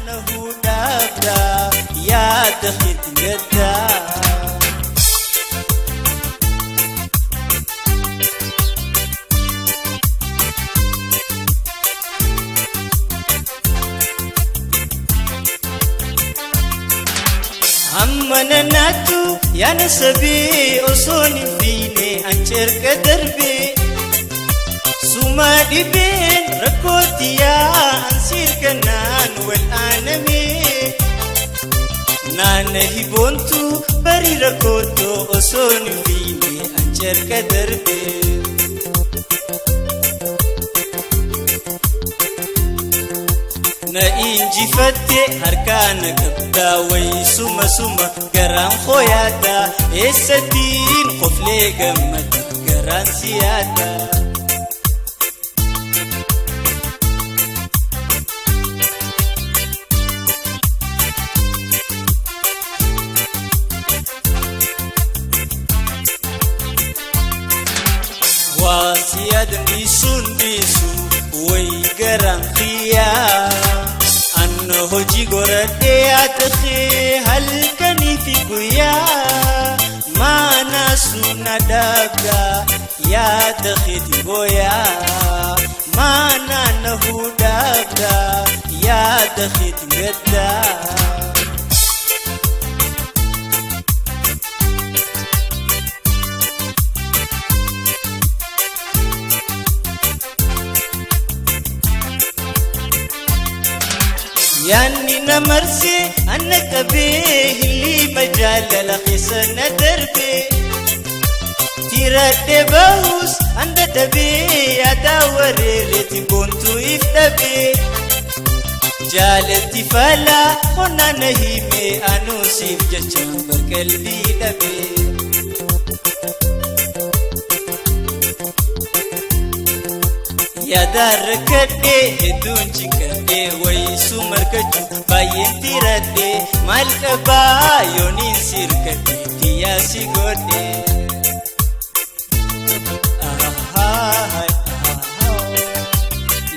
Maana dhaabdaa yaada keetiin gaddaa. Amma nanaatu yaana sabii osoon hin fiine an cerqa darbee suma dhibeen rakkootiyaa an sirkanaan wal aaname naana hiboontu bari rakkootoo osoon hin fiine an cerqa darbee. Na injifatte harkaan qabdaa wayi suma suma garaan hooyaata eessattiin qoflee gammada garaan siyaata. Waa siyaadan dhiisuun dhiisu wayi garaan xiyyaa. Anna hojii goradhee yaadakee halkanii fi guyyaa maana suna dhaabdaa yaada keetiin booyaa maana nahuu dhaabdaa yaada keetiin gaddaa. Yaanni na marsee anna qabee hiliima jaalala keessa na darbee tiradhee bahus an dadhabee yaadaa wareereeti boontuu if dhabee jaalatti falaa qonnaa na himee anuu siif jecha barqalbii dhabee. Yaadaan rakkadhee hedduun cinqadhee wayisuu markachuu baay'een tiradhee maal qabaa yooniin sirkadhee kiyyaa si godhee.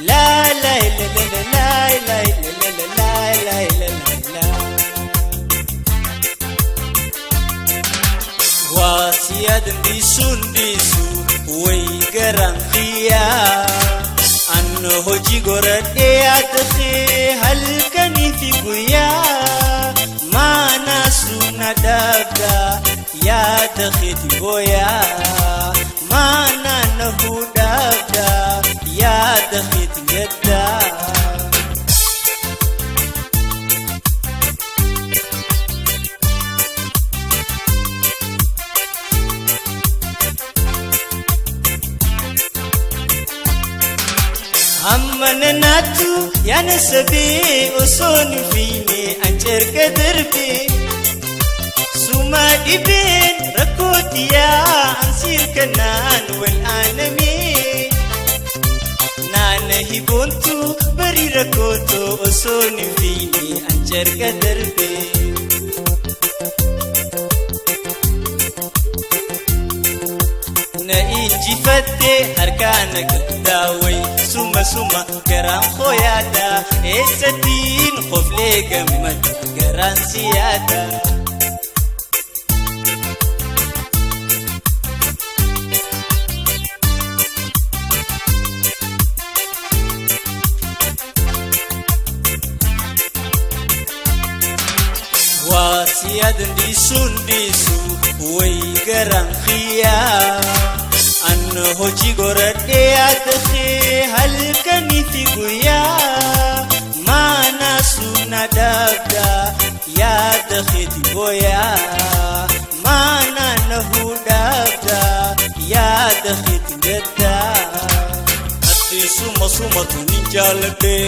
La la la la la la la la la la la la. Waa siyaadan dhiisuun dhiisu wayi garaan xiyyaa. Anna hojii goradhee yaadakee halkanii fi guyyaa maana suna dhaabdaa yaada keetiin booyaa maana nahuu dhaabdaa yaada keetiin gaddaa. Amma nanaatu yaana sabii osoon hin fiine an cerqa darbee suma dhibeen rakkootiyaa an sirkanaan wal aaname naana hiboontu bari rakkootoo osoon hin fiine an cerqa darbee. Na injifatte harkaan qabdaa wayi suma suma garaan hooyaata eessattiin qoflee gammada garaan siyaata. Waa siyaadan dhiisuun dhiisu wayi garaan xiyyaa. Anna hojii goradhee yaadakee halkanii fi guyyaa maana suna dhaabdaa yaada keetiin booyaa maana nahuu dhaabdaa yaada keetiin gaddaa. Ati suma sumatu nin jaaladhee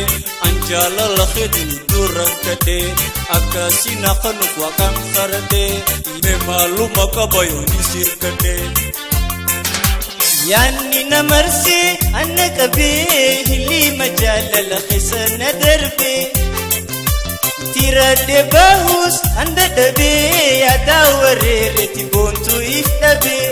an jaalala keetiin iddoo rakkadhee akkasii naqanuuf waaqaan karadhee mee maaluma qaba yooni sirkadhee. Yaanni na marsee anna qabee hiliima jaalala keessa na darbee tiradhee bahus an dadhabee yaadaa wareereeti boontuu if dhabee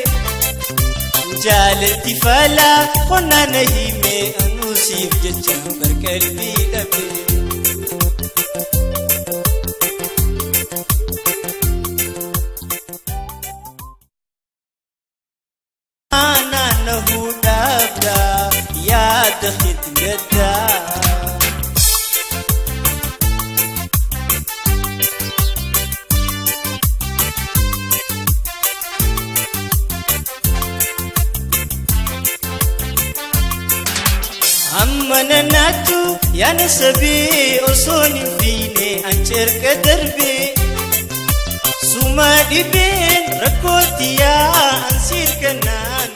jaalatti falaa qonnaa na himee anuu siif jecha barqalbii dhabee. Mana naattu yaana sabii osoon hin fiine an cerqa darbee. Suma dhibeen rakkootiyaa an sirkanaan